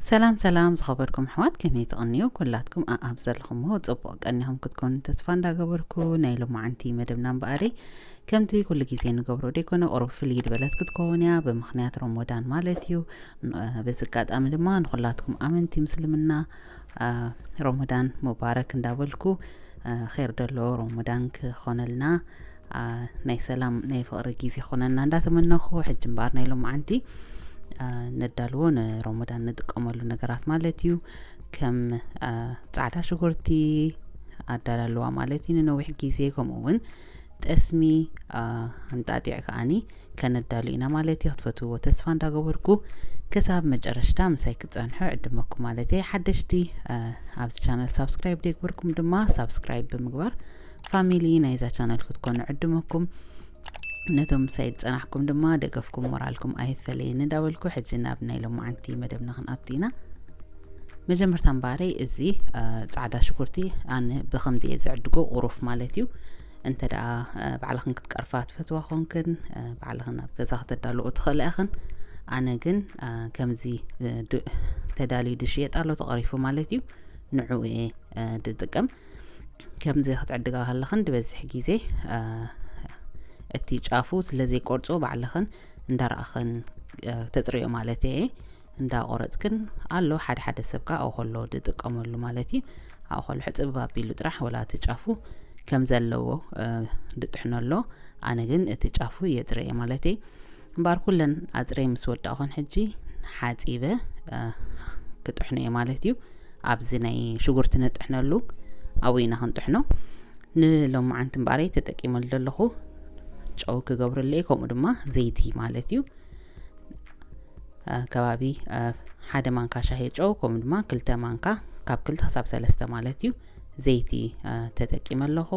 ሰላም ሰላም ዝኸበርኩም ኣሕዋት፣ ከመይ ትቕንዩ? ኩላትኩም ኣኣብ ዘለኹምዎ ጽቡቕ ቀኒኹም ክትኮኑ ተስፋ እንዳገበርኩ፣ ናይ ሎማዓንቲ መደብና እምበኣረይ ከምቲ ኩሉ ግዜ ንገብሮ ደይኮነ፣ ቁሩብ ፍልይ ዝበለት ክትከውን እያ፣ ብምኽንያት ሮሞዳን ማለት እዩ። ን-፣ በዚ ኣጋጣሚ ድማ ንኹላትኩም ኣመንቲ ምስልምና፣ አ፣ ሮሞዳን ሙባረክ እንዳበልኩ፣ አ፣ ኼር ደሎ ሮሞዳን ክኾነልና፣ አ፣ ናይ ሰላም ናይ ፍቕሪ ግዜ ክኾነልና እንዳተመነኹ፣ ሕጂ እምበኣር ናይ ሎማዓንቲ፣ አ፣ ነዳልዎ ንሮሞዳን ንጥቀመሉ ነገራት ማለት እዩ። ከም፣ አ፣ ጻዕዳ ሽጉርቲ ኣዳላልዋ ማለት እዩ፣ ንነዊሕ ግዜ፣ ከምኡ እውን ጠስሚ፣ አ፣ እንጣጢዕ ከኣኒ ከነዳሉ ኢና ማለት እዩ። ክትፈትውዎ ተስፋ እንዳገበርኩ ክሳብ መጨረሽታ ምሳይ ክትጸንሑ ዕድመኩም ማለት እየ። ሓደሽቲ፣ አ፣ ኣብዚ ቻነል ሳብስክራይብ ዘይገበርኩም ድማ ሳብስክራይብ ብምግባር ፋሚሊ ናይዛ ቻነል ክትኮኑ ዕድመኩም። ነቶም ምሳይ ዝጸናሕኩም ድማ ደገፍኩም ሞራልኩም ኣይፈለየኒ እንዳበልኩ፣ ሕጂ ናብ ናይ ሎማዓንቲ መደብና ክንኣቱ ኢና። መጀመርታ እምበኣረይ እዚ፣ አ፣ ጻዕዳ ሽጉርቲ ኣነ ብኸምዚ እየ ዝዕድጎ፣ ቁሩፍ ማለት እዩ። እንተ ደኣ፣ አ፣ ባዕልኽን ክትቀርፋ ትፈትዋ ኾንክን፣ አ፣ ባዕልኽን ኣብ ገዛ ከተዳልዎ ትኽእላ ኢኽን። ኣነ ግን፣ አ፣ ከምዚ፣ እ፣ ድ-፣ ተዳልዩ ዝሽየጥ ኣሎ፣ ተቐሪፉ ማለት እዩ። ንዕኡ እየ፣ እ፣ ዝጥቀም። ከምዚ ክትዕድጋ ከለኽን ዝበዝሕ ግዜ፣ እ፣ እቲ ጫፉ ስለ ዘይቆርጾ ባዕልኽን እንዳረኣኽን፣ እ፣ ተጽርዮ ማለት እየ። እንዳቆረጽክን ኣሎ፣ ሓደ ሓደ ሰብ ከኣ ኣብኡ ከሎ ዝጥቀመሉ ማለት እዩ። ኣብኡ ከሎ ሕጽብ ኣቢሉ ጥራሕ ወላ እቲ ጫፉ ከም ዘለዎ፣ እ፣ ዝጥሕኖ ኣሎ። ኣነ ግን እቲ ጫፉ የጽርየ ማለት እየ። እምበኣር ኩለን ኣጽርየ ምስ ወዳእኹን ሕጂ ሓጺበ፣ እ፣ ክጥሕኖ እየ ማለት እዩ። ኣብዚ ናይ ሽጉርቲ ንጥሕነሉ ኣብኡ ኢና ክንጥሕኖ። ንሎማዓንቲ እምበኣረይ ተጠቂመሉ ዘለኹ ጨው ክገብረሉ እየ፣ ከምኡ ድማ ዘይቲ ማለት እዩ። እ፣ ከባቢ፣ እ፣ ሓደ ማንካ ሻሂ ጨው፣ ከምኡ ድማ ክልተ ማንካ፣ ካብ ክልተ ክሳብ ሰለስተ ማለት እዩ፣ ዘይቲ፣ እ፣ ተጠቂመ ኣለኹ።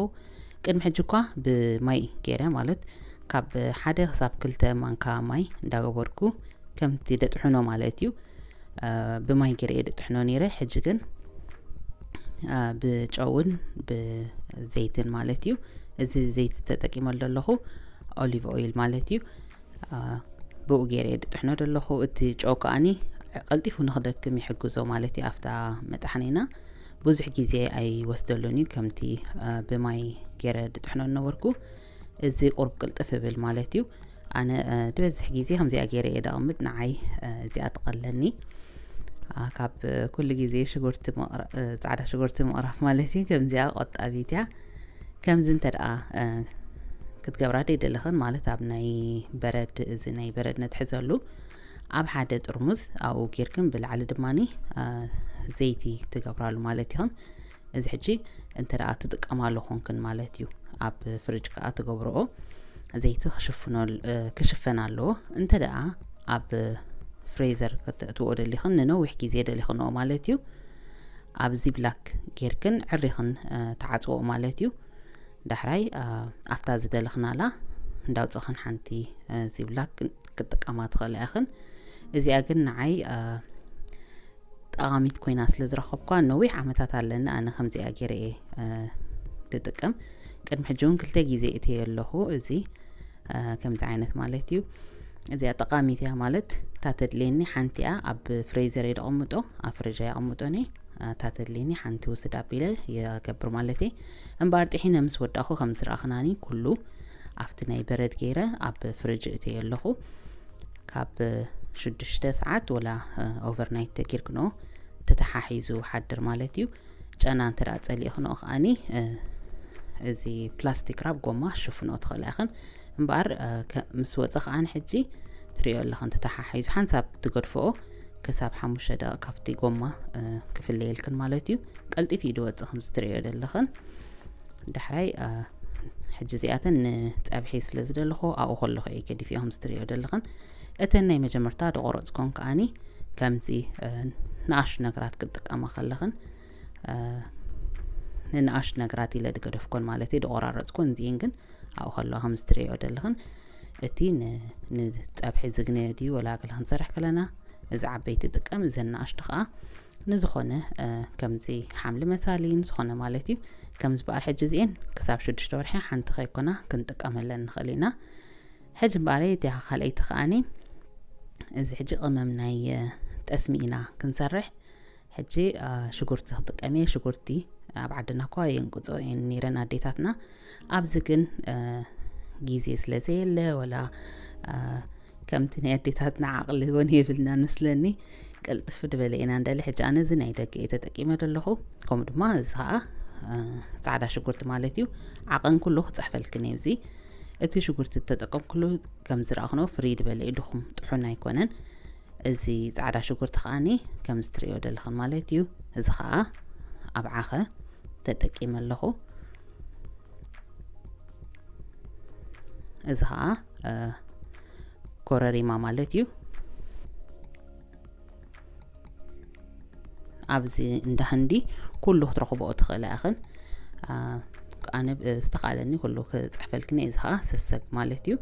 ቅድሚ ሕጂ እኳ ብማይ ገይረ፣ ማለት ካብ ሓደ ክሳብ ክልተ ማንካ ማይ እንዳገበርኩ ከምቲ ደጥሕኖ ማለት እዩ፣ እ፣ ብማይ ገይረ እየ ደጥሕኖ ነይረ። ሕጂ ግን፣ እ፣ ብጨውን ብዘይትን ማለት እዩ። እዚ ዘይቲ ተጠቂመሉ ዘለኹ ኦሊቭ ኦይል ማለት እዩ። አ፣ ብኡ ገይረ እየ ድጥሕኖ ዘለኹ። እቲ ጨው ከኣኒ ቀልጢፉ ንኽደክም ይሕግዞ ማለት እዩ። ኣብታ መጣሕኒና ብዙሕ ግዜ ኣይወስደሉን እዩ፣ ከምቲ፣ አ፣ ብማይ ገይረ ድጥሕኖ ዝነበርኩ። እዚ ቁሩብ ቅልጥፍ ይብል ማለት እዩ። ኣነ፣ አ፣ ዝበዝሕ ግዜ ከምዚኣ ገይረ እየ ደቕምጥ፣ ንዓይ፣ አ፣ እዚኣ ትቐለኒ። አ፣ ካብ ኩሉ ግዜ ሽጉርቲ ምቕራ-፣ አ፣ ጻዕዳ ሽጉርቲ ምቕራፍ ማለት እዩ። ከምዚኣ ቆጣቢት እያ። ከምዚ እንተ ደኣ፣ እ፣ ክትገብራ ደይደለኽን፣ ማለት ኣብ ናይ በረድ፣ እዚ ናይ በረድ ነትሕዘሉ ኣብ ሓደ ጥርሙዝ ኣብኡ ጌርክን ብላዕሊ ድማኒ፣ እ፣ ዘይቲ ትገብራሉ ማለት ኢኽን። እዚ ሕጂ እንተ ደኣ ትጥቀማሉ ኾንክን ማለት እዩ። ኣብ ፍሪጅ ከኣ ትገብርኦ። ዘይቲ ክሽፍኖል-፣ እ፣ ክሽፈን ኣለዎ። እንተ ደኣ ኣብ ፍሬዘር ከተእትዎ ደሊኽን፣ ንነዊሕ ግዜ ደሊኽንኦ ማለት እዩ። ኣብ ዚፕላክ ጌርክን ዕሪኽን፣ እ፣ ትዓጽዎ ማለት እዩ። ዳሕራይ፣ እ፣ ኣብታ ዝደለኽናላ እንዳውጽእኽን ሓንቲ፣ እ፣ ዚፕላክ ክጥቀማ ትኽእላ ኢኽን። እዚኣ ግን ንዓይ፣ እ፣ ጠቓሚት ኮይና ስለ ዝረኸብኳ ነዊሕ ዓመታት ኣለኒ። ኣነ ከምዚኣ ገይረ እየ፣ እ፣ ዝጥቀም። ቅድሚ ሕጂ እውን ክልተ ግዜ እተዮ ኣለኹ። እዚ፣ እ፣ ከምዚ ዓይነት ማለት እዩ። እዚኣ ጠቓሚት እያ ማለት፣ እታ ተድልየኒ ሓንቲ እያ ኣብ ፍሬዘር እየ ዘቐምጦ፣ ኣብ ፍሪጅ ኣይቐምጦን እየ። እ፣ እታ ተድልየኒ ሓንቲ ውስድ ኣቢለ ይገብር ማለት እየ። እምበኣር ጥሒነ ምስ ወዳእኹ ከም ዝረኣኽናኒ ኩሉ ኣብቲ ናይ በረድ ገይረ ኣብ ፍሪጅ እተዮ ኣለኹ። ካብ ሽዱሽተ ሰዓት ወላ፣ እ፣ ኦቨርናይት ተጊርክንኦ ተተሓሒዙ ሓድር ማለት እዩ። ጨና እንተ ደኣ ጸሊእኽንኦ ከኣኒ፣ እ፣ እዚ ፕላስቲክ ራፕ ጎማ ሽፍንኦ ትኽእላ ኢኽን። እምበኣር፣ እ፣ ከ-፣ ምስ ወጸ ከኣኒ ሕጂ ትርእዮ ኣለኽን ተተሓሒዙ ሓንሳብ ትገድፍኦ ክሳብ ሓሙሽተ ደቂቕ ካብቲ ጎማ፣ እ፣ ክፍለየልክን ማለት እዩ። ቀልጢፉ እዩ ዝወጽእ ከምዚ ትርእዮ ዘለኽን። ዳሕራይ፣ እ፣ ሕጂ እዚኣተን ንጸብሒ ስለ ዝደለኹ ኣብኡ ከለኹ እየ ገዲፈ ከምዚ ትርእዮ ዘለኽን። እተን ናይ መጀመርታ ዝቆረጽኮን ከኣኒ ከምዚ፣ እ፣ ንኣሽቱ ነገራት ክትጥቀማ ከለኽን፣ እ፣ ንንኣሽቱ ነገራት ኢለ ዝገደፍኮን ማለት እዩ፣ ዝቆራረጽኮን እዚኤን ግን ኣብኡ ከለዋ ከምዚ ትርእዮ ዘለኽን። እቲ ን-፣ ንጸብሒ ዝግነዮ ድዩ ወላ ገለ ክንሰርሕ ከለና እዚ ዓበይቲ ጥቀም፣ እዘን ንኣሽቱ ከኣ ንዝኾነ፣ እ፣ ከምዚ ሓምሊ መሳሊ ንዝኾነ ማለት እዩ። ከምዚ በኣር ሕጂ እዚኤን ክሳብ ሽዱሽተ ወርሒ ሓንቲ ከይኮና ክንጥቀመለን ንኽእል ኢና። ሕጂ እምበኣረይ እቲኣ ካልኣይቲ ከኣኒ፣ እዚ ሕጂ ቅመም ናይ፣ እ፣ ጠስሚ ኢና ክንሰርሕ። ሕጂ ሽጉርቲ ክጥቀም እየ። ሽጉርቲ ኣብ ዓድና እኳ የንቅጾ እየን ነይረን ኣዴታትና። ኣብዚ ግን ግዜ ስለ ዘየለ፣ ወላ ከምቲ ናይ ኣዴታትና ዓቕሊ እውን የብልናን መስለኒ፣ ቅልጥፍ ዝበለ ኢና እንደሊ። ሕጂ ኣነ እዚ ናይ ደገ እየ ተጠቂመ ዘለኹ። ከምኡ ድማ እዚ ከዓ ፃዕዳ ሽጉርቲ ማለት እዩ። ዓቐን ኩሉ ክፅሕፈልክን እየ። እዚ እቲ ሽጉርቲ ተጠቀምኩሉ ከም ዝረኣኽኖ ፍርይ ዝበለ እዩ፣ ድኹም ጥሑን ኣይኮነን። እዚ ፃዕዳ ሽጉርቲ ከዓኒ ከምዚ ትርእዮ ዘለኽን ማለት እዩ። እዚ ከዓ ኣብ ዓኸ ተጠቂመ ኣለኹ። እዚ ከዓ ኮረሪማ ማለት እዩ። ኣብዚ እንዳ ህንዲ ኩሉ ክትረኽብኦ ትኽእላ ኢኽን። ኣነ ዝተኻለኒ ኩሉ ክፅሕፈልክን እየ። እዚ ከዓ ሰሰግ ማለት እዩ።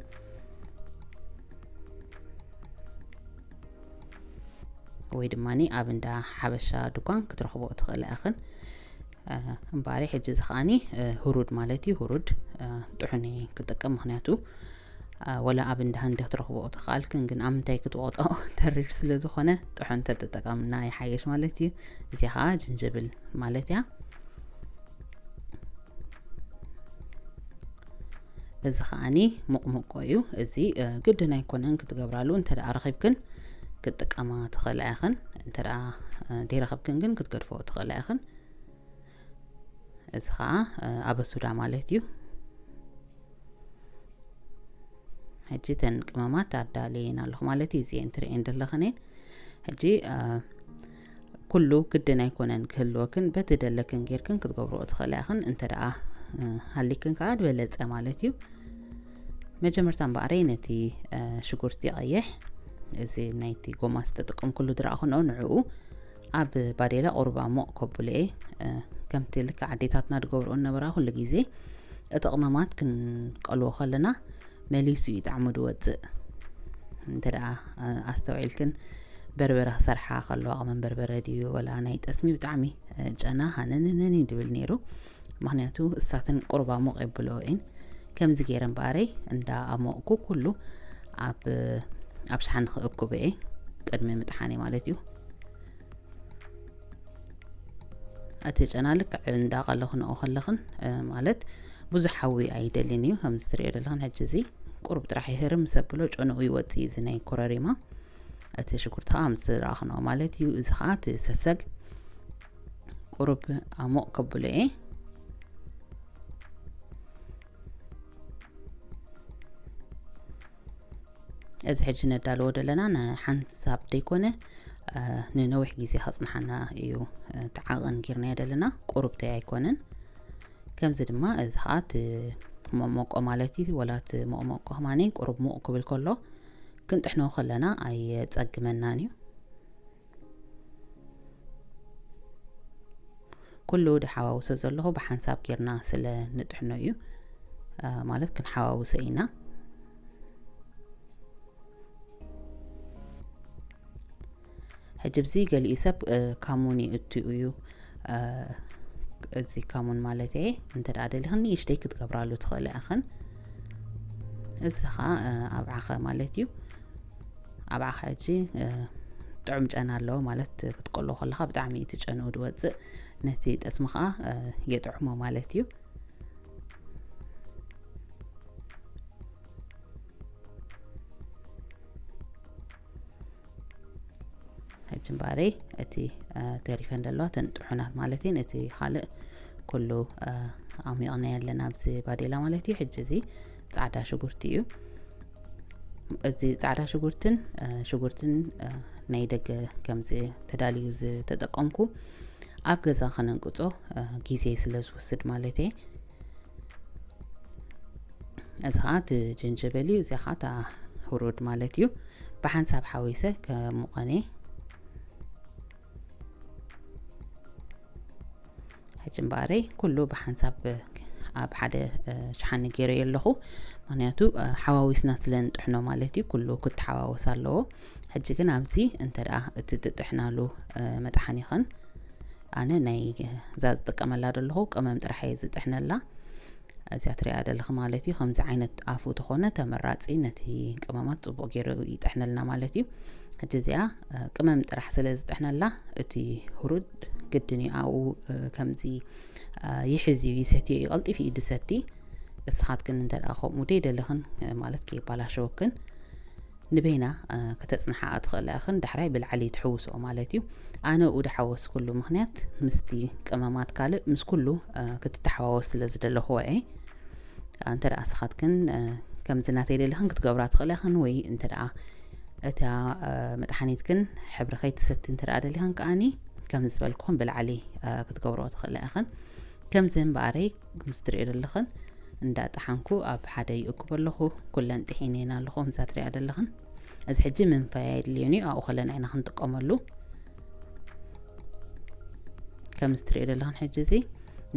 ወይ ድማ ኣብ እንዳ ሓበሻ ድኳን ክትረኽብኦ ትኽእላ ኢኽን። እምበኣር ሕጂ እዚ ከዓኒ ህሩድ ማለት እዩ። ህሩድ ጥሑን እየ ክጥቀም፣ ምኽንያቱ ወላ ኣብ እንዳ ህንዲ ክትረኽብኦ ትኽኣልክን፣ ግን ኣብ ምንታይ ክትወቕጦ ተሪር ስለ ዝኾነ ጥሑን ተጠቀምና ይሓየሽ ማለት እዩ። እዚኣ ከዓ ጅንጅብል ማለት እያ። እዚ ከዓኒ ሙቕሙቆ እዩ። እዚ ግድን ኣይኮነን ክትገብራሉ፣ እንተ ደኣ ረኺብክን ክትጥቀማ ትኽእላ ኢኽን፣ እንተ ደኣ ዘይረኸብክን ግን ክትገድፎ ትኽእላ ኢኽን። እዚ ከዓ ኣበሱዳ ማለት እዩ። ሕጂ ተን ቅመማት ኣዳልየን ኣለኹ ማለት እዩ። እዚኤን ትርእየን ዘለኽን እየን። ሕጂ ኩሉ ግድን ኣይኮነን ክህልወክን፣ በቲ ደለክን ጌርክን ክትገብርኦ ትኽእላ ኢኽን። እንተ ደኣ ሃሊክን ከዓ ዝበለጸ ማለት እዩ። መጀመርታ እምበኣረይ ነቲ ሽጉርቲ ቀይሕ፣ እዚ ናይቲ ጎማ ዝተጠቀምኩሉ ድረኣኹ ንዕኡ ኣብ ባዴላ ቁሩብ ኣሞቕ ከብሎ እየ። ከምቲ ልክዕ ኣዴታትና ዝገብርኦ ነበራ፣ ኩሉ ግዜ እቲ ቅመማት ክንቀልዎ ከለና መሊሱ እዩ ጣዕሙ ዝወፅእ። እንተ ደኣ ኣስተውዒልክን በርበረ ክሰርሓ ከለዋ፣ ቅመም በርበረ ድዩ ወላ ናይ ጠስሚ፣ ብጣዕሚ ጨና ሃነንነኒ ድብል ነይሩ። ምኽንያቱ እሳተን ቁሩብ ኣሞቕ የብልኦ እየን። ከምዚ ገይረ እምበኣረይ እንዳ ኣሞቕኩ ኩሉ ኣብ ኣብ ሸሓኒ ክእክቦ እየ፣ ቅድሚ ምጥሓነይ ማለት እዩ። እቲ ጨና ልክዕ እንዳቐለኽንኦ ከለኽን ማለት ብዙሕ ሓዊ ኣይደልን እዩ። ከምዚ ትርእዮ ዘለኽን ሕጂ እዚ ቁሩብ ጥራሕ ይህርም ምስ ኣብሎ ጨንኡ ይወፅእ እዩ፣ እዚ ናይ ኮረሪማ። እቲ ሽጉርቲ ከዓ ምስ ዝረኣኽንኦ ማለት እዩ። እዚ ከዓ እቲ ሰሰግ ቁሩብ ኣሞቕ ከብሎ እየ። እዚ ሕጂ ነዳልዎ ዘለና ንሓንሳብ ዘይኮነ ንነዊሕ ግዜ ከጽንሓና እዩ። እቲ ዓቐን ጌርናዮ ዘለና ቁሩብተይ ኣይኮነን። ከምዚ ድማ እዚ ኸዓ እቲ መሞቆ ማለት እዩ፣ ወላ እቲ መሞቆ ከማኒ ቁሩብ ሙቕ ክብል ከሎ ክንጥሕኖ ከለና ኣየጸግመናን እዩ። ኩሉ ድሓዋውሶ ዘለኹ ብሓንሳብ ጌርና ስለ ንጥሕኖ እዩ፣ ማለት ክንሓዋውሶ ኢና። ሕጂ ብዚ ገሊኡ ሰብ ካሙን ይእትዩ እዩ። እዚ ካሙን ማለት እየ፣ እንተ ደኣ ደሊኽን ንእሽተይ ክትገብራሉ ትኽእሊ ኢኽን። እዚ ኸዓ ኣብ ዓኸ ማለት እዩ። ኣብ ዓኸ ሕጂ ጥዑም ጨና ኣለዎ ማለት ክትቆሎ ከለኻ ብጣዕሚ እቲ ጨንኡ ዝወፅእ፣ ነቲ ጠስሚ ኸዓ የጥዕሞ ማለት እዩ። ሕጂ እምበኣረይ እቲ ተሪፈን ዘለዋ እተን ጥሑናት ማለት እየን። እቲ ካልእ ኩሉ ኣሚቕናዮ ኣለና ኣብዚ ባዴላ ማለት እዩ። ሕጂ እዚ ጻዕዳ ሽጉርቲ እዩ። እዚ ጻዕዳ ሽጉርትን ሽጉርትን ናይ ደገ ከምዚ ተዳልዩ ዝተጠቀምኩ ኣብ ገዛ ከነንቅጾ ግዜ ስለ ዝወስድ ማለት እየ። እዚ ኸዓ እቲ ጀንጀበል እዩ፣ እዚኣ ኸዓ እታ ህሩድ ማለት እዩ። ብሓንሳብ ሓዊሰ ከሙቐን እየ። ሕጂ እምበኣረይ ኩሉ ብሓንሳብ ኣብ ሓደ ሸሓኒ ገይረዮ ኣለኹ፣ ምኽንያቱ ሓዋዊስና ስለ ንጥሕኖ ማለት እዩ። ኩሉ ክተሓዋወስ ኣለዎ። ሕጂ ግን ኣብዚ እንተ ደኣ እቲ ትጥሕናሉ መጥሓኒ ኸን ኣነ ናይ እዛ ዝጥቀመላ ዘለኹ ቅመም ጥራሕ እየ ዝጥሕነላ። እዚኣ ትሪኣ ዘለኺ ማለት እዩ። ከምዚ ዓይነት ኣፉ ተኾነ ተመራፂ፣ ነቲ ቅመማት ፅቡቕ ገይሩ ይጥሕነልና ማለት እዩ። ሕጂ እዚኣ ቅመም ጥራሕ ስለ ዝጥሕነላ እቲ ህሩድ ግድን እዩ ኣብኡ ከምዚ ይሕዝ እዩ፣ ይሰትዮ እዩ፣ ቀልጢፉ እዩ ድሰቲ። እስኻትክን እንተ ደኣ ከምኡ ደይደለኽን ማለት ከይባላሸወክን ንበይና ከተጽንሓ ትኽእላ ኢኽን። ዳሕራይ ብላዕሊ ትሕውስኦ ማለት እዩ። ኣነ ኡ ድሓወስኩሉ ምኽንያት ምስቲ ቅመማት ካልእ ምስ ኩሉ ክትተሓዋወስ ስለ ዝደለኹዎ እየ። እንተ ደኣ ንስኻትክን ከምዚ ናተይ ደለኽን ክትገብራ ትኽእላ ኢኽን፣ ወይ እንተ ደኣ እታ መጥሓኒትክን ሕብሪ ከይትሰቲ እንተ ደኣ ደሊኽን ከኣኒ ከምዚ ዝበልኩኽን ብላዕሊ ክትገብርኦ ትኽእላ ኢኽን። ከምዚ እምበኣረይ ምስ ትርእዮ ዘለኽን እንዳጠሓንኩ ኣብ ሓደ ይእክቦ ኣለኹ። ኩለን ጥሒነን ኣለኹ። ከምዛ ትሪኣ ዘለኽን እዚ ሕጂ ምንፋይ ኣየድልዮን እዩ። ኣብኡ ከለና ኢና ክንጥቀመሉ። ከምዚ ትሪኦ ዘለኽን ሕጂ እዚ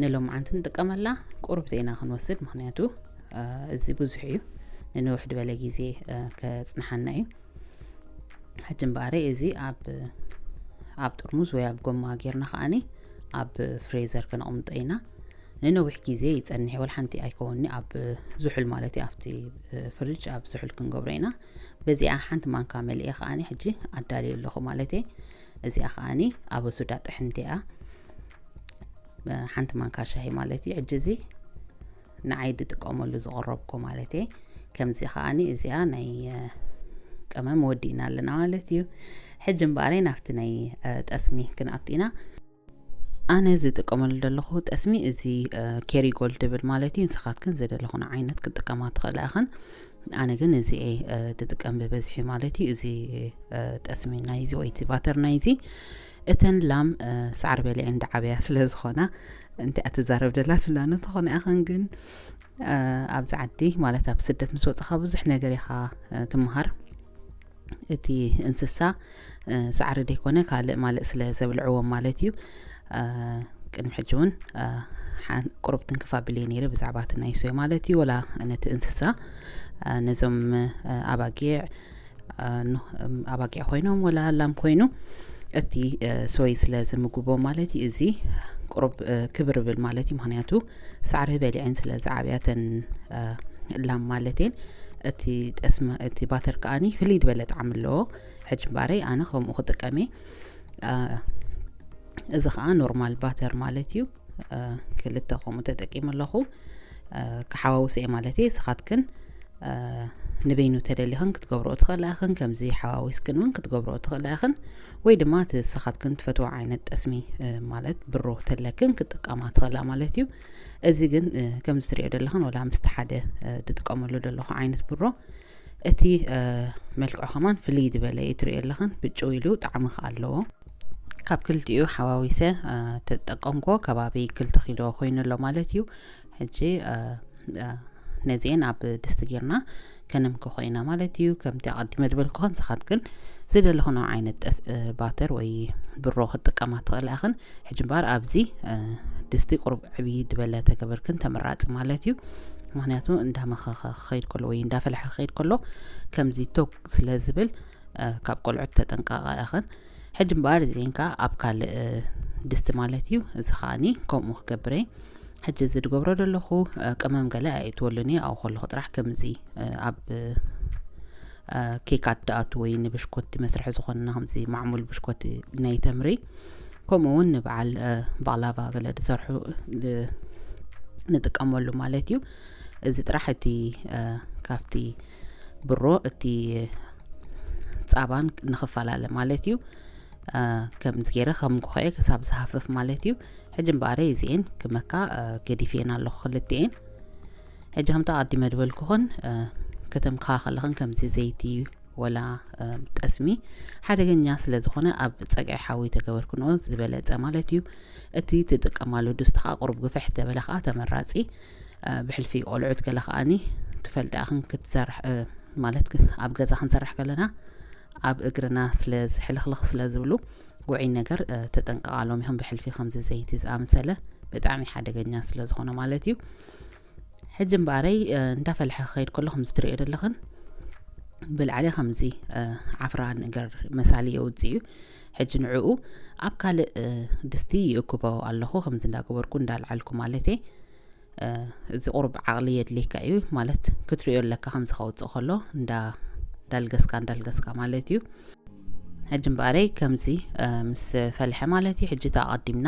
ንሎማዓንቲ ንጥቀመላ ቁሩብ ኢና ክንወስድ፣ ምኽንያቱ እዚ ብዙሕ እዩ፣ ንንውሕ ዝበለ ግዜ ከጽንሓና እዩ። ሕጂ እምበኣረይ እዚ ኣብ ኣብ ጥርሙዝ ወይ ኣብ ጎማ ጌርና ከኣኒ ኣብ ፍሬዘር ከነቕምጦ ኢና። ንነዊሕ ግዜ ይጸንሕ፣ ወላ ሓንቲ ኣይከውንኒ ኣብ ዝሑል ማለት እዩ፣ ኣብቲ ፍሪጅ ኣብ ዝሑል ክንገብሮ ኢና። በዚኣ ሓንቲ ማንካ መሊኤ ከኣኒ ሕጂ ኣዳልየ ኣለኹ ማለት እየ። እዚኣ ከኣኒ ኣብ ሱዳ ጥሕንቲ እያ። ሓንቲ ማንካ ሻሂ ማለት እዩ። ሕጂ እዚ ንዓይ ድጥቀመሉ ዝቐረብኩ ማለት እየ። ከምዚ ከኣኒ እዚኣ ናይ ቀመም ወዲእና ኣለና ማለት እዩ። ሕጂ እምበኣረይ ናብቲ ናይ ጠስሚ ክንኣቱ ኢና። ኣነ ዝጥቀመሉ ዘለኹ ጠስሚ እዚ ኬሪጎልድ ድብል ማለት እዩ። ንስኻትክን ዝደለኹን ዓይነት ክትጥቀማ ትኽእላ ኢኽን። ኣነ ግን እዚ እየ ዝጥቀም ብበዝሒ ማለት እዩ። እዚ ጠስሚ ናይዚ ወይ እቲ ባተር ናይዚ እተን ላም ሳዕሪ በሊዐን ድዓብያ ስለ ዝኾና እንቲኣ ትዛረብ ደላ ትብላ። እንተኾነ ኢኽን ግን ኣብዚ ዓዲ ማለት ኣብ ስደት ምስ ወፅኻ ብዙሕ ነገር ኢኻ ትምሃር። እቲ እንስሳ ሳዕሪ ደይኮነ ካልእ ማልእ ስለ ዘብልዕዎም ማለት እዩ። ቅድሚ ሕጂ እውን ቁሩብ ትንክፍ ኣቢለየ ነይረ ብዛዕባ እቲ ናይ ሶይ ማለት እዩ፣ ወላ ነቲ እንስሳ ነዞም ኣባጊዕ ኣባጊዕ ኮይኖም ወላ ላም ኮይኑ እቲ ሶይ ስለ ዝምግቦ ማለት እዩ። እዚ ቁሩብ ክብር ብል ማለት እዩ፣ ምክንያቱ ሳዕሪ በሊዐን ስለ ዝዓብያተን ላም ማለት እየን። እቲ ጠስሚ እቲ ባተር ከኣኒ ፍልይ ዝበለ ጣዕሚ ኣለዎ። ሕጂ እምበኣረይ ኣነ ከምኡ ክጥቀም እየ። እዚ ከዓ ኖርማል ባተር ማለት እዩ። ክልተ ከምኡ ተጠቂመ ኣለኹ። ክሓዋውስ እየ ማለት እየ። ንስኻትክን ንበይኑ ተደሊኽን ክትገብርኦ ትኽእላ ኢኽን። ከምዚ ሓዋዊስክን እውን ክትገብርኦ ትኽእላ ኢኽን። ወይ ድማ እቲ ንስኻትክን ትፈትዎ ዓይነት ጠስሚ ማለት ብሮ ተለክን ክትጥቀማ ትኽእላ ማለት እዩ። እዚ ግን ከምዚ ትሪኦ ዘለኽን ወላ ምስቲ ሓደ ዝጥቀመሉ ዘለኹ ዓይነት ብሮ እቲ መልክዑ ከማን ፍልይ ዝበለ እዩ። ትሪኦ ኣለኽን ብጭው ኢሉ ጣዕሚ ከኣ ኣለዎ። ካብ ክልቲኡ ሓዋዊሰ ተጠቀምኮ ከባቢ ክልተ ኪሎ ኮይኑ ኣሎ ማለት እዩ። ሕጂ ነዚኤን ኣብ ድስቲ ጌርና ከነምክኾ ኢና ማለት እዩ። ከምቲ ኣቐዲመ ዝበልኩኽን ንስኻትክን ዝደለኹን ዓይነት ባተር ወይ ብሮ ክትጥቀማ ትኽእላ ኢኽን። ሕጂ እምበኣር ኣብዚ ድስቲ ቁሩብ ዕብይ ዝበለ ተገበርክን ተመራፂ ማለት እዩ። ምክንያቱ እንዳመኸኸ ክኸይድ ከሎ ወይ እንዳፈለሐ ክኸይድ ከሎ ከምዚ ቶግ ስለ ዝብል ካብ ቆልዑት ተጠንቀቓ ኢኽን። ሕጂ እምበኣር እዚኤን ከኣ ኣብ ካልእ ድስቲ ማለት እዩ። እዚ ከኣኒ ከምኡ ክገብር እየ። ሕጂ እዚ ዝገብሮ ዘለኹ ቅመም ገለ ኣየእትወሉን እየ። ኣብኡ ከለኹ ጥራሕ ከምዚ ኣብ ኬካት ድኣቱ ወይ ንብሽኮቲ መስርሒ ዝኾንና ከምዚ ማዕሙል ብሽኮቲ ናይ ተምሪ ከምኡ እውን ንበዓል ባቅላቫ ገለ ዝሰርሑ ንጥቀመሉ ማለት እዩ። እዚ ጥራሕ እቲ ካብቲ ብሮ እቲ ፃባን ንኽፈላለ ማለት እዩ። ከምዚ ገይረ ከም ጉኸኤ ክሳብ ዝሃፍፍ ማለት እዩ። ሕጂ እምበኣረ እዚኤን ክመካ ገዲፍየን ኣለኹ ክልቲኤን። ሕጂ ከምቲ ኣቐዲመ ዝበልኩኽን ከተምክኻ ከለኽን ከምዚ ዘይቲ ወላ ጠስሚ ሓደገኛ ስለ ዝኾነ ኣብ ጸግዒ ሓዊ ተገበርክንኦ ዝበለጸ ማለት እዩ። እቲ ትጥቀማሉ ድስቲ ከዓ ቁሩብ ግፍሕ ተበለ ከዓ ተመራጺ። ብሕልፊ ቆልዑት ገለ ከዓኒ ትፈልጢ ኣኽን ክትሰርሕ ማለት ኣብ ገዛ ክንሰርሕ ከለና ኣብ እግርና ስለ ዝሕልኽልኽ ስለ ዝብሉ ውዒ ነገር ተጠንቀቓሎም ኢኹም። ብሕልፊ ከምዚ ዘይቲ ዝኣመሰለ ብጣዕሚ ሓደገኛ ስለ ዝኾነ ማለት እዩ። ሕጂ እምበኣረይ እንዳፈለሐ ክኸይድ ከሎ ከምዚ ትርእዮ ዘለኽን ብላዕሊ ከምዚ ዓፍራ ነገር መሳሊ የውፅእ እዩ። ሕጂ ንዕኡ ኣብ ካልእ ድስቲ ይእክቦ ኣለኹ። ከምዚ እንዳገበርኩ እንዳልዓልኩ ማለት እየ። እዚ ቁሩብ ዓቕሊ የድልየካ እዩ ማለት ክትርእዮ ኣለካ ከምዚ ከውፅእ ከሎ እንዳልገስካ እንዳልገስካ ማለት እዩ። ሕጂ እምበኣረይ ከምዚ ምስ ፈለሐ ማለት እዩ። ሕጂ እታ ኣቐዲምና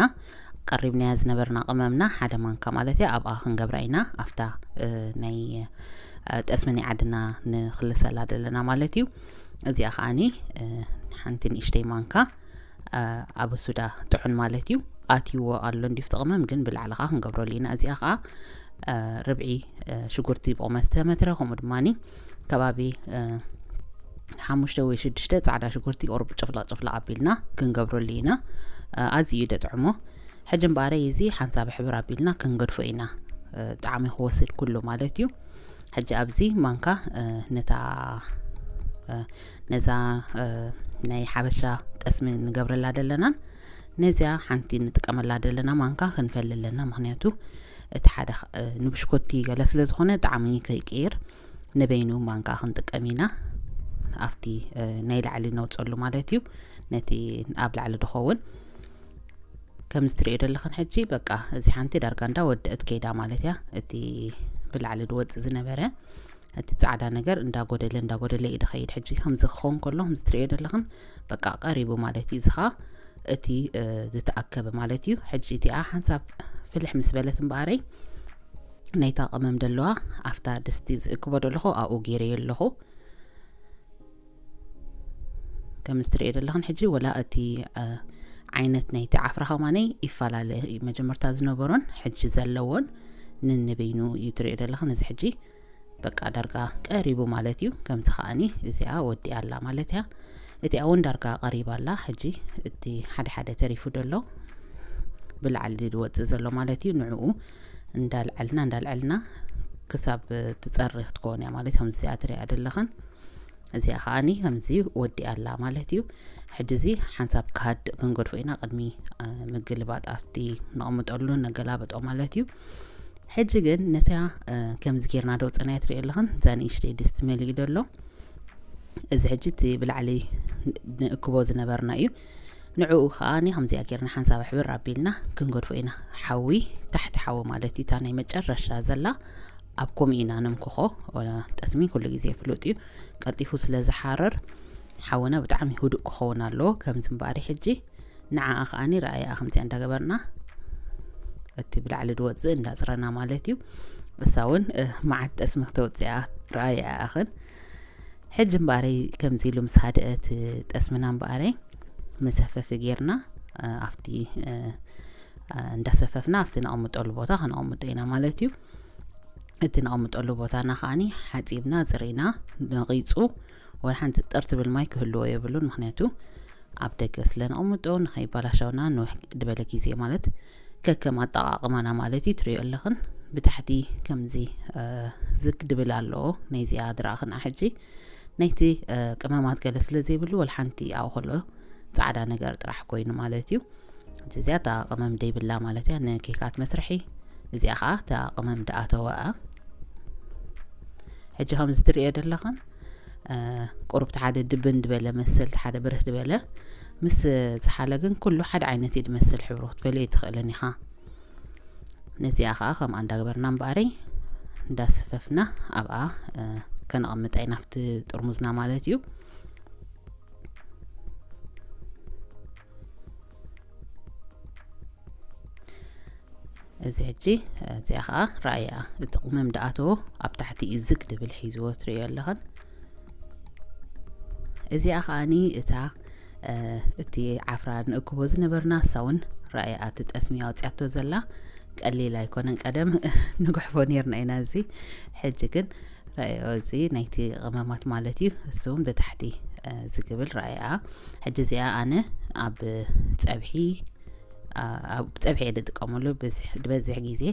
ቀሪብናያ ዝነበርና ቅመምና ሓደ ማንካ ማለት እዩ ኣብኣ ክንገብራ ኢና። ኣብታ ናይ ጠስሚ ናይ ዓድና ንኽልሰላ ዘለና ማለት እዩ። እዚኣ ከዓኒ ሓንቲ ንእሽተይ ማንካ ኣብ ሱዳ ጥሑን ማለት እዩ ኣትይዎ ኣሎ እንዲፍቲ ቅመም ግን ብላዕሊ ከዓ ክንገብረሉ ኢና። እዚኣ ከዓ ርብዒ ሽጉርቲ ብቑመት ዝተመትረ ከምኡ ድማ ከባቢ ሓሙሽተ ወይ ሽዱሽተ ፃዕዳ ሽጉርቲ ቁሩብ ጭፍላቕ ጭፍላቕ ኣቢልና ክንገብረሉ ኢና። ኣዝዩ እዩ ደጥዕሞ። ሕጂ እምበኣረይ እዚ ሓንሳብ ሕብር ኣቢልና ክንገድፎ ኢና። ጣዕሚ ክወስድ ኩሉ ማለት እዩ። ሕጂ ኣብዚ ማንካ ነታ ነዛ ናይ ሓበሻ ጠስሚ ንገብረላ ደለናን ነዚኣ ሓንቲ ንጥቀመላ ደለና ማንካ ክንፈሊ ኣለና። ምክንያቱ እቲ ሓደ ንብሽኮቲ ገለ ስለ ዝኾነ ጣዕሚ ከይቅይር ንበይኑ ማንካ ክንጥቀም ኢና። ኣብቲ ናይ ላዕሊ ነውፀሉ ማለት እዩ። ነቲ ኣብ ላዕሊ ድኸውን ከምዚ ትሪኦ ዘለኽን ሕጂ በቃ እዚ ሓንቲ ዳርጋ እንዳ ወደአት ከይዳ ማለት እያ። እቲ ብላዕሊ ድወፅእ ዝነበረ እቲ ፃዕዳ ነገር እንዳጎደለ እንዳጎደለ እዩ ድኸይድ። ሕጂ ከምዚ ክኸውን ከሎ ከምዚ ትሪኦ ዘለኽን በቃ ቀሪቡ ማለት እዩ። እዚ ኸዓ እቲ ዝተኣከበ ማለት እዩ። ሕጂ እቲኣ ሓንሳብ ፍልሕ ምስ በለት እምበኣረይ ናይታ ቅመም ደለዋ ኣብታ ድስቲ ዝእክቦ ደለኹ ኣብኡ ገይረዮ ኣለኹ። ከም እትሪኦ ዘለኽን ሕጂ ወላ እቲ ዓይነት ናይቲ ዓፍራ ከማነይ ይፈላለ እዩ። መጀመርታ ዝነበሮን ሕጂ ዘለዎን ንንበይኑ እዩ ትሪኦ ዘለኽን። እዚ ሕጂ በቃ ዳርጋ ቀሪቡ ማለት እዩ። ከምዚ ከዓኒ እዚኣ ወዲኣ ኣላ ማለት እያ። እቲኣ እውን ዳርጋ ቀሪባ ኣላ። ሕጂ እቲ ሓደ ሓደ ተሪፉ ደሎ ብላዕሊ ዝወፅእ ዘሎ ማለት እዩ። ንዕኡ እንዳልዐልና እንዳልዐልና ክሳብ ትፀሪ ክትከውን እያ ማለት እዩ። ከምዚ እዚኣ ትሪኣ ዘለኽን እዚኣ ከዓኒ ከምዚ ወዲኣ ኣላ ማለት እዩ። ሕጂ እዚ ሓንሳብ ክሃድእ ክንገድፎ ኢና ቅድሚ ምግልባጥ ኣብቲ ነቕምጠሉ ነገላበጦ ማለት እዩ። ሕጂ ግን ነታ ከምዚ ጌርና ደውፅናያ ትሪኦ ኣለኽን እዛ ንእሽተይ ድስቲ መሊኡ ደሎ እዚ ሕጂ እቲ ብላዕሊ ንእክቦ ዝነበርና እዩ። ንዕኡ ከዓኒ ከምዚኣ ጌርና ሓንሳብ ኣሕብር ኣቢልና ክንገድፎ ኢና። ሓዊ ታሕቲ ሓዊ ማለት እዩ። እታ ናይ መጨረሻ ዘላ ኣብ ከምኡ ኢና ነምክኾ። ጠስሚ ኩሉ ግዜ ፍሉጥ እዩ። ቀልጢፉ ስለ ዝሓርር ሓውና ብጣዕሚ ህዱእ ክኸውን ኣለዎ። ከምዚ እምበኣሪ ሕጂ ንዓኣ ከዓኒ ረኣያ ከምዚኣ እንዳገበርና እቲ ብላዕሊ ድወፅእ እንዳፅረና ማለት እዩ። እሳ እውን መዓት ጠስሚ ክተውፅኣ ረኣያ ኣኽን። ሕጂ እምበኣረይ ከምዚ ኢሉ ምስ ሃደአት ጠስምና እምበኣረይ መሰፈፊ ጌርና ኣብቲ እንዳሰፈፍና ኣብቲ ነቐምጠሉ ቦታ ከነቐምጦ ኢና ማለት እዩ። እቲ ነቐምጠሉ ቦታና ከዓኒ ሓፂብና ፅሪና ነቒፁ ወላ ሓንቲ ጥር ትብል ማይ ክህልዎ የብሉን። ምክንያቱ ኣብ ደገ ስለ ነቐምጦ ንኸይባላሸውና ንውሕ ድበለ ግዜ ማለት ከከም ኣጠቓቕማና ማለት እዩ። ትሪኦ ኣለኽን ብታሕቲ ከምዚ ዝግ ድብል ኣለዎ። ናይዚኣ ድረኣ ክንዓ ሕጂ ናይቲ ቅመማት ገለ ስለ ዘይብሉ ወላ ሓንቲ ኣብኡ ከሎ ፃዕዳ ነገር ጥራሕ ኮይኑ ማለት እዩ። እዚኣ እታ ቅመም ደይብላ ማለት እያ ንኬካት መስርሒ። እዚኣ ከዓ እታ ቅመም ድኣተወ እያ። ሕጂ ከምዚ ትሪኦ ዘለኽን ቁሩብ ሓደ ድብን ድበለ መሰል ሓደ ብርህ ድበለ ምስ ዝሓለ ግን ኩሉ ሓደ ዓይነት እዩ ድመስል ሕብሩ ክትፈልዮ ኣይትኽእልን ኢኻ። ነዚኣ ከዓ ከምኣ እንዳገበርና እምበኣረይ እንዳስፈፍና ኣብኣ ከነቐምጣ ኢና ኣብቲ ጥርሙዝና ማለት እዩ። እዚ ሕጂ እዚኣ ከዓ ረኣያ እቲ ቅመም ድኣተዎ ኣብ ታሕቲ እዩ ዝግ ድብል ሒዝዎ ትሪኦ ኣለኽን። እዚኣ ከዓኒ እታ እቲ ዓፍራ ንእክቦ ዝነበርና እሳ እውን ረኣያ እቲ ጠስሚ ኣውፅያቶ ዘላ ቀሊል ኣይኮነን። ቀደም ንጉሕፎ ነርና ኢና እዚ ሕጂ ግን ረኣዮ እዚ ናይቲ ቅመማት ማለት እዩ። እሱ እውን ብታሕቲ ዝግብል ረኣያ። ሕጂ እዚኣ ኣነ ኣብ ፀብሒ ኣብ ፀብሒ እየ ዝጥቀመሉ ዝበዝሕ ግዜ።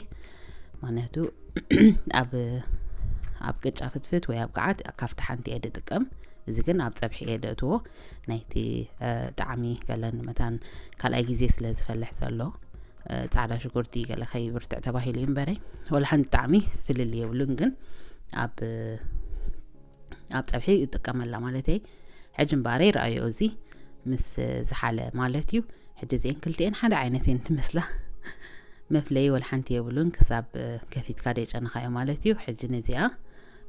ምክንያቱ ኣብ ኣብ ቅጫ ፍትፍት ወይ ኣብ ገዓት ካብቲ ሓንቲ እየ ዝጥቀም። እዚ ግን ኣብ ፀብሒ እየ ዘእትዎ። ናይቲ ጣዕሚ ገለን መታን ካልኣይ ግዜ ስለ ዝፈልሕ ዘሎ ፃዕዳ ሽጉርቲ ገለ ከይብርትዕ ተባሂሉ እዩ እምበረይ ወላ ሓንቲ ጣዕሚ ፍልል የብሉን። ግን ኣብ ኣብ ፀብሒ ይጥቀመላ ማለተይ። ሕጂ እምበኣረይ ረኣዮ እዚ ምስ ዝሓለ ማለት እዩ። ሕጂ እዚአን ክልቲአን ሓደ ዓይነት እየን ትመስላ። መፍለይ ወላ ሓንቲ የብሉን ክሳብ ከፊትካ ደይጨነኻዮ ማለት እዩ። ሕጂ ነዚኣ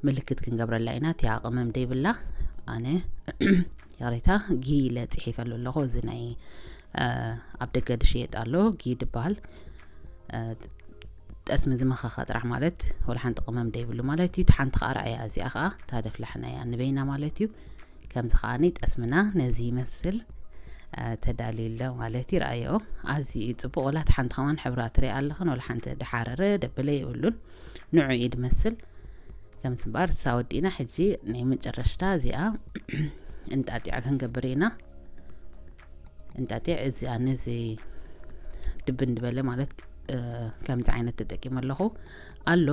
ምልክት ክንገብረላ ኢና። እቲኣ ቅመም ደይብላ ኣነ ይቕሬታ፣ ጊለ ጽሒፈሉ ኣለኹ። እዚ ናይ ኣብ ደገ ድሽየጥ ኣሎ፣ ጊ ድበሃል። ጠስሚ ዝመኸኸ ጥራሕ ማለት ወላ ሓንቲ ቅመም ደይብሉ ማለት እዩ። ሓንቲ ከዓ ረኣያ፣ እዚኣ ከዓ ታደፍላሕና እያ ንበይና ማለት እዩ። ከምዚ ከዓኒ ጠስምና ነዚ ይመስል ተዳልዩ ኣሎ ማለት እዩ። ረኣዮ፣ ኣዝዩ እዩ ጽቡቕ። ወላ ሓንቲ ከማን ሕብራ ትሪኣ ኣለኽን፣ ወላ ሓንቲ ድሓረረ ደበለ የብሉን። ንዑ እዩ ድመስል። ከምዚ እምበኣር እሳ ወዲእና ሕጂ ናይ መጨረሽታ እዚኣ እንጣጢዕ ክንገብር ኢና። እንጣጢዕ እዚኣ ነዚ ድብን ዝበለ ማለት ከምዚ ዓይነት ተጠቂመ ኣለኹ ኣሎ።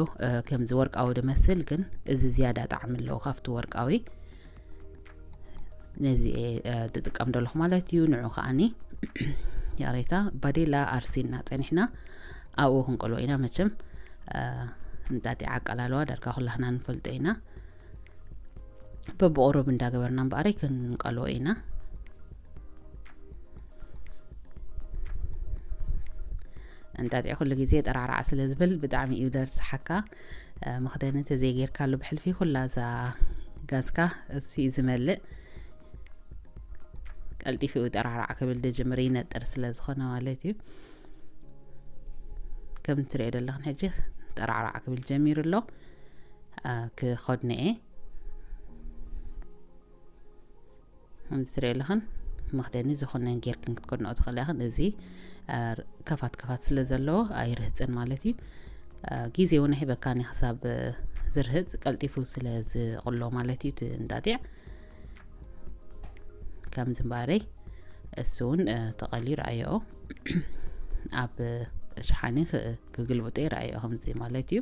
ከምዚ ወርቃዊ ድመስል ግን እዚ ዝያዳ ጣዕሚ ኣለዎ ካብቲ ወርቃዊ። ነዚ እየ ዝጥቀም ዘለኹ ማለት እዩ። ንዑ ከዓኒ ያሬታ ባዴላ ኣርሲና ጸኒሕና ኣብኡ ክንቀልቦ ኢና። መቸም እንጣጢዕ ኣቀላልዋ ዳርጋ ኩላህና ንፈልጦ ኢና። በብቁሩብ እንዳገበርና እምበኣረይ ክንቀልቦ ኢና። እንጣጢዕ ኩሉ ግዜ ጠራዕራዕ ስለ ዝብል ብጣዕሚ እዩ ደርስሓካ። መኽደኒ እንተዘይጌርካሉ ብሕልፊ ኩላ እዛ ጋዝካ እሱ እዩ ዝመልእ። ቀልጢፉ ጠራዕራዕ ክብል ድጅምር ይነጥር ስለ ዝኾነ ማለት እዩ። ከም ትሪኦ ዘለኽን ሕጂ ጠራዕራዕ ክብል ጀሚሩ ኣሎ። ክኸድኖ እየ። ከምዚ ትሪኦ ኣለኽን መኽደኒ ዝኾነ ጌርክን ክትከድንኦ ትኽእላ ኢኽን። እዚ ከፋት ከፋት ስለ ዘለዎ ኣይርህፅን ማለት እዩ። ግዜ እውን ኣይህበካን እዩ ክሳብ ዝርህፅ፣ ቀልጢፉ ስለ ዝቕሎ ማለት እዩ እቲ እንጣጢዕ። ከምዚ እምበኣረይ እሱ እውን ተቐልዩ ረኣዮ፣ ኣብ ሸሓኒ ክግልብጦ ይረኣዮ ከምዚ ማለት እዩ።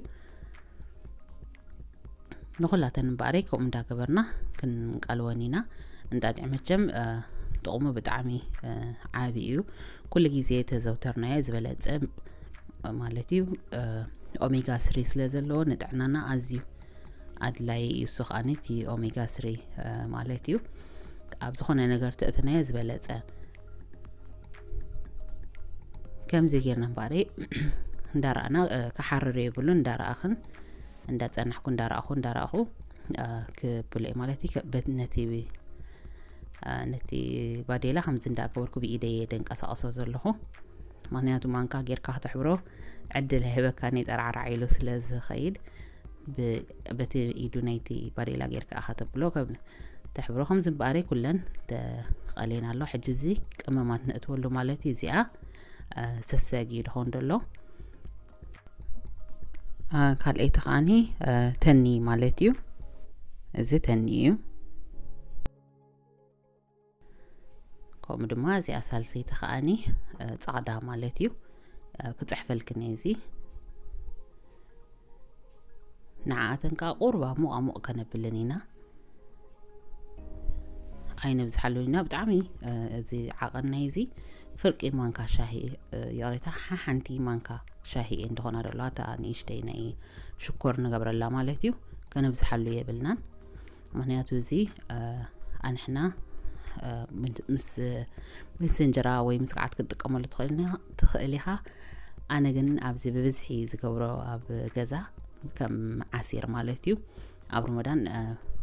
ንኹላተን እምበኣረይ ከምኡ እንዳገበርና ክንቀልወን ኢና። እንጣጢዕ መቸም ጥቕሙ ብጣዕሚ ዓቢ እዩ። ኩሉ ግዜ ተዘውተርናዮ ዝበለጸ ማለት እዩ። ኦሜጋ ስሪ ስለ ዘለዎ ንጥዕናና ኣዝዩ ኣድላይ እዩ። እሱ ከዓኒ እቲ ኦሜጋ ስሪ ማለት እዩ። ኣብ ዝኾነ ነገር ተእትናዮ ዝበለጸ። ከምዚ ጌርና እምበኣረይ እንዳረኣና ክሓርር የብሉን። እንዳረኣኽን እንዳጸናሕኩ እንዳረኣኹ እንዳረኣኹ ክብሎ ማለት እዩ። ነቲ ነቲ ባዴላ ከምዚ እንዳገበርኩ ብኢደይ እየ ደንቀሳቐሶ ዘለኹ። ምኽንያቱ ማንካ ጌርካ ክተሕብሮ ዕድል ኣይህበካን እዩ፣ ጠራዕራዕ ኢሉ ስለ ዝኸይድ በቲ ኢዱ ናይቲ ባዴላ ጌርካ ኢኻ ተብሎ። ከም ተሕብሮ ከምዚ እምበኣረይ ኩለን ተቐሌና ኣሎ። ሕጂ እዚ ቀመማት ነእትወሉ ማለት እዩ። እዚኣ ሰሰግ እዩ ድኾን ደሎ። ካልኣይቲ ከዓኒ ተኒ ማለት እዩ። እዚ ተኒ እዩ። ከምኡ ድማ እዚኣ ሳልሰይቲ ከዓኒ ጻዕዳ ማለት እዩ። ክጽሕፈልክን እየ እዚ። ንዓኣተን ከዓ ቁሩብ ኣሙቕ ኣሙቕ ከነብልን ኢና። ኣይነብዝሓሉን ኢና። ብጣዕሚ እዚ ዓቐን ናይ እዚ ፍርቂ ማንካ ሻሂ፣ ይቕሬታ፣ ሓንቲ ማንካ ሻሂ እየን ዝኾና ዘለዋ። እታ ንእሽተይ ናይ ሽኮር ንገብረላ ማለት እዩ። ከነብዝሓሉ የብልናን። ምኽንያቱ እዚ ኣንሕና ምስ ምስ እንጀራ ወይ ምስ ከዓት ክትጥቀመሉ ትኽእል ኢኻ። ኣነ ግን ኣብዚ ብብዝሒ ዝገብሮ ኣብ ገዛ ከም ዓሲር ማለት እዩ። ኣብ ሮመዳን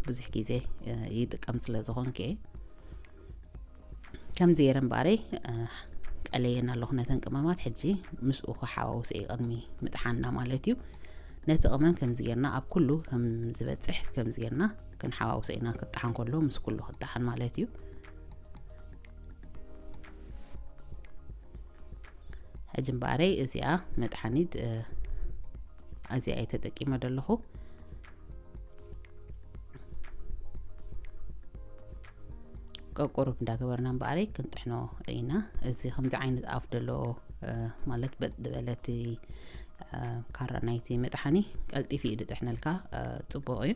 ብዙሕ ግዜ ይጥቀም ስለ ዝኾንኩ እየ። ከምዚ ገይረ እምበኣረይ ቀለየን ኣለኹ ነተን ቅመማት። ሕጂ ምስኡ ክሓዋውስ እየ ቅድሚ ምጥሓንና ማለት እዩ። ነቲ ቅመም ከምዚ ጌርና ኣብ ኩሉ ከም ዝበጽሕ ከምዚ ጌርና ክንሓዋውሶ ኢና። ክጠሓን ከሎ ምስ ኩሉ ክጠሓን ማለት እዩ። ሕጂ እምበኣረይ እዚኣ መጥሓኒት እዚኣ እየ ተጠቂመ ዘለኹ። ቀቁሩብ እንዳገበርና እምበኣረይ ክንጥሕኖ ኢና። እዚ ከምዚ ዓይነት ኣፍ ዘለዎ ማለት በጥ ዝበለቲ ካራ ናይቲ መጥሓኒ ቀልጢፍ እዩ ድጥሕነልካ፣ ጽቡቕ እዩ።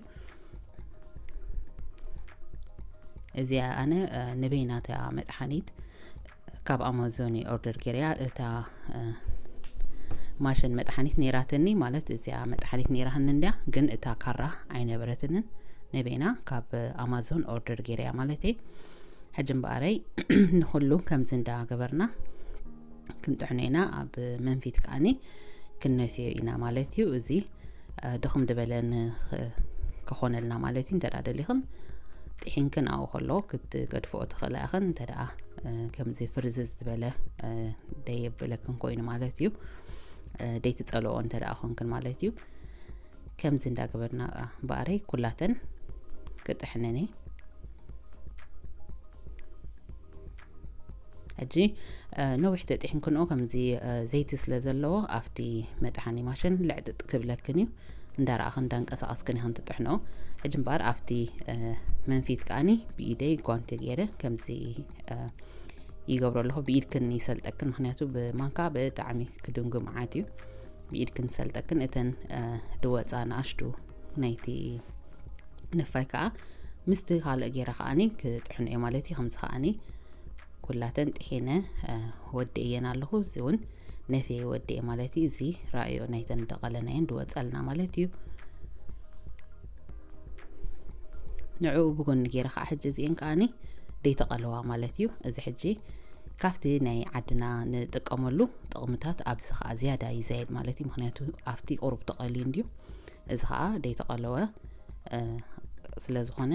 እዚኣ ኣነ ንበይናታ መጥሓኒት ካብ ኣማዞን ኦርደር ገይረያ። እታ ማሽን መጥሓኒት ነይራትኒ፣ ማለት እዚኣ መጥሓኒት ነይራህኒ እንድያ፣ ግን እታ ካራ ኣይነበረትንን። ንበይና ካብ ኣማዞን ኦርደር ገይረያ ማለት እየ። ሕጂ እምበኣረይ ንኹሉ ከምዚ እንዳገበርና ክንጥሕኖ ኢና። ኣብ መንፊት ከዓኒ ክንነፍዮ ኢና ማለት እዩ። እዚ ድኽም ዝበለ ክኾነልና ማለት እዩ። እንተ ደሊኽን ጥሒንክን ኣብኡ ከሎ ክትገድፍኦ ትኽእላ ኢኽን። እንተ ደኣ፣ እ፣ ከምዚ ፍርዝዝ ዝበለ፣ እ፣ ደየብለክን ኮይኑ ማለት እዩ። እ፣ ደይትጸልኦ እንተ ደኣ ኮንክን ማለት እዩ። ከምዚ እንዳገበርና፣ እ፣ በኣረይ ኩላተን ክጥሕነን እየ። ሕጂ፣ እ፣ ነዊሕ ተጢሕንክንኦ ከምዚ፣ እ፣ ዘይቲ ስለ ዘለዎ ኣብቲ መጥሓኒ ማሽን ልዕጥጥ ክብለክን እዩ። እንዳረኣኽን እንዳንቀሳቐስክን ኢኽን ትጥሕንኦ። ሕጂ እምበኣር ኣብቲ፣ እ፣ መንፊት ከኣኒ ብኢደይ ጓንቲ ገይረ ከምዚ፣ እ፣ ይገብሮ ኣለኹ። ብኢድክን ይሰልጠክን፣ ምኽንያቱ ብማንካ ብጣዕሚ ክድንጉ መዓት እዩ። ብኢድክን ይሰልጠክን። እተን፣ እ፣ ድወፃ ንኣሽቱ ናይቲ ነፋይ ከዓ ምስቲ ካልእ ገይረ ከኣኒ ክጥሕኖ እየ ማለት እዩ። ከምዚ ከኣኒ ኩላተን ጥሒነ፣ እ፣ ወዲእየን ኣለኹ። እዚ እውን ነፍየ ወዲኤ ማለት እዩ። እዚ ረኣዮ ናይተን ደቐለናየን ድወፀልና ማለት እዩ። ንዕኡ ብጎኒ ገይረ ከዓ ሕጂ እዚኤን ከኣኒ ደይተቐለዋ ማለት እዩ። እዚ ሕጂ ካብቲ ናይ ዓድና ንጥቀመሉ ጥቕምታት ኣብዚ ከዓ ዝያዳ ይዛየድ ማለት እዩ። ምኽንያቱ ኣብቲ ቁሩብ ተቐልዩ እንድዩ። እዚ ከዓ ደይተቐለወ፣ እ፣ ስለ ዝኾነ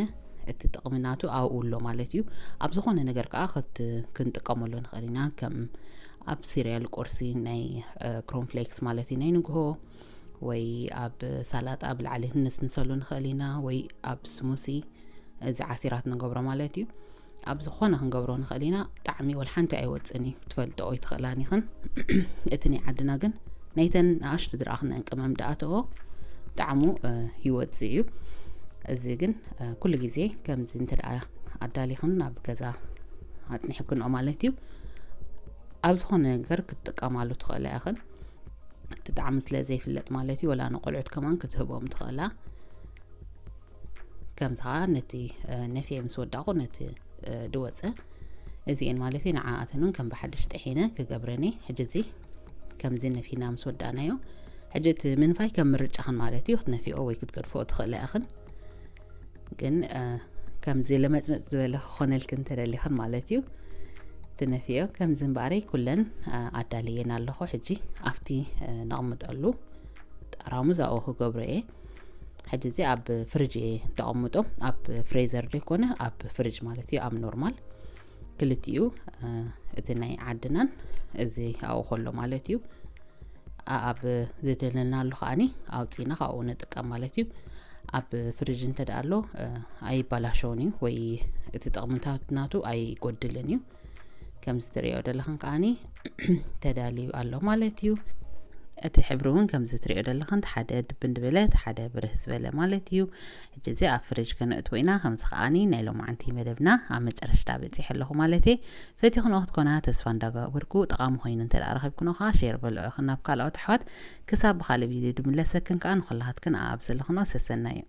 እቲ ጥቕሚ ናቱ ኣብኡ ኣሎ ማለት እዩ። ኣብ ዝኾነ ነገር ከዓ ክት-፣ ክንጥቀመሉ ንኽእል ኢና። ከም ኣብ ሲሪያል ቁርሲ ናይ፣ እ፣ ክሮንፍሌክስ ማለት እዩ ናይ ንግሆ፣ ወይ ኣብ ሳላጣ ብላዕሊ ክንስንሰሉ ንኽእል ኢና፣ ወይ ኣብ ስሙሲ እዚ ዓሲራት ንገብሮ ማለት እዩ። ኣብ ዝኾነ ክንገብሮ ንኽእል ኢና። ጣዕሚ ወላ ሓንቲ ኣይወፅን እዩ፣ ክትፈልጥኦ ኣይትኽእላን ኢኽን። እቲ ናይ ዓድና ግን ናይተን ንኣሽቱ ድረኣ ክነን ቅመም ደኣተዎ ጣዕሙ፣ እ፣ ይወፅእ እዩ። እዚ ግን፣ እ፣ ኩሉ ግዜ ከምዚ እንተ ደኣ ኣዳሊኽን ናብ ገዛ ኣፅኒሕክንኦ ማለት እዩ። ኣብ ዝኾነ ነገር ክትጥቀማሉ ትኽእላ ኢኽን። እቲ ጣዕሚ ስለ ዘይፍለጥ ማለት እዩ። ወላ ንቆልዑት ከማን ክትህቦም ትኽእላ። ከምዚ ኸዓ ነቲ፣ እ፣ ነፍየ ምስ ወዳእኩ ነቲ፣ እ፣ ድወፀ እዚኤን ማለት እዩ። ንዓኣተን እውን ከም ብሓድሽ ጥሒነ ክገብረን እየ። ሕጂ እዚ ከምዚ ነፊና ምስ ወዳእናዮ፣ ሕጂ እቲ ምንፋይ ከም ምርጫኽን ማለት እዩ። ክትነፊኦ ወይ ክትገድፍኦ ትኽእላ ኢኽን። ግን፣ እ፣ ከምዚ ለመጽመጽ ዝበለ ክኾነልክን እንተደሊኽን ማለት እዩ። ትነፊኦ። ከምዚ እምበኣረይ ኩለን፣ እ፣ ኣዳልየን ኣለኹ። ሕጂ ኣብቲ፣ እ፣ ነቕምጠሉ ጠራሙዝ ኣብኡ ክገብሮ እየ። ሕጂ እዚ ኣብ ፍርጅ እየ ደቐምጦ፣ ኣብ ፍሬዘር ዘይኮነ ኣብ ፍርጅ ማለት እዩ፣ ኣብ ኖርማል ክልቲኡ፣ እ፣ እቲ ናይ ዓድናን እዚ ኣብኡ ከሎ ማለት እዩ። ኣ-፣ ኣብ ዝደለናሉ ከዓኒ ኣውፂና ካብኡ ንጥቀም ማለት እዩ። ኣብ ፍርጅ እንተ ደኣ ኣሎ፣ እ፣ ኣይባላሸውን እዩ ወይ እቲ ጥቕምታት ናቱ ኣይጎድልን እዩ። ከምዚ ትሪኦ ዘለኽን ከዓኒ ተዳልዩ ኣሎ ማለት እዩ። እቲ ሕብሪ እውን ከምዚ ትሪኦ ዘለኽን፣ እቲ ሓደ ድብን ዝበለ፣ እቲ ሓደ ብርህ ዝበለ ማለት እዩ። ሕጂ እዚ ኣብ ፍርጅ ከነእትዎ ኢና። ከምዚ ከዓኒ ናይ ሎማዓንቲ መደብና ኣብ መጨረሽታ በፂሐ ኣለኹ ማለት እየ። ፈቲኽንኦ ክትኮና ተስፋ እንዳገበርኩ፣ ጠቓሚ ኮይኑ እንተ ደኣ ረኺብክንኦ ከዓ ሼር በልዑ ኢኽን ናብ ካልኦት ኣሕዋት። ክሳብ ብኻልእ ቪድዮ ድምለሰክን ከዓ ንኹላኻትክን ኣብ ዘለኽንኦ ሰሰናዩ።